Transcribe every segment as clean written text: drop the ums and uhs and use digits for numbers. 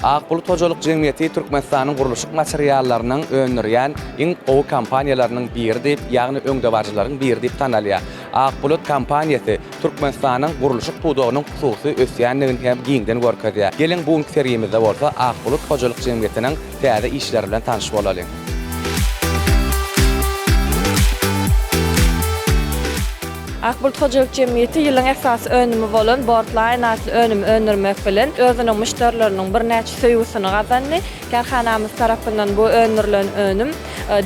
Ak bulut hojalyk jemgyýeti Türkmenistanyň gurluşyk materiallarynyň öndürýän iň gowy kompaniýalarynyň biri diýip, ýagny öňdebaryjylaryň biri diýip tanalýar. Ak bulut kompaniýasy Türkmenistanyň gurluşyk pudagynyň hususy ösýändigini hem giňden görkezýär. Geliň, bu günki sergimizde bolsa Ak bulut hojalyk jemgyýetiniň täze işleri bilen tanyş bolalyň. Ak bulut hojalyk jemgyýeti ýylyň esasy önümi bolan Boardline atly önümi öndürmek bilen, özüniň müşderileriniň birnäçe söýgüsini gazandy. Kärhanamyz tarapyndan bu öndürilen önüm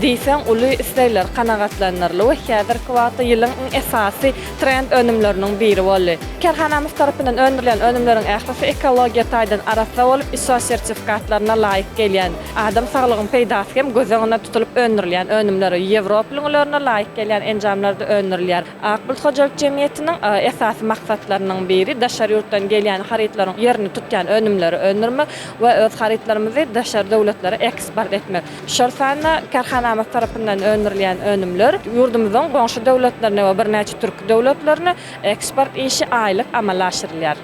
diýseň uly islegler kanagatlandyryldy we häzirki wagtda ýylyň iň esasy trend önümleriniň biri boldy. Kärhanamyz tarapyndan öndürilýän önümleriň ählisi ekologiýa taýdan arassa bolup, ISO sertifikatlaryna laýyk gelýän, adam saglygyň peýdasy hem göz öňünde tutulyp öndürilýän önümler Ýewropa ülňülerine laýyk gelýän enjamlarda öndürilýär. Ak bulut hojalyk jemgyýetiniň esasy maksatlarynyň biri daşary ýurtdan gelýän harytlaryň ýerini tutýan önümleri öndürmek we öz harytlarymyzy daşary döwletlere eksport etmek. Şol sanda kärhanamyz tarapyndan öndürilýän önümler ýurdumyzyň goňşy döwletlerine we birnäçe türki döwletlerine eksport işi aýlyk amala aşyrylýar.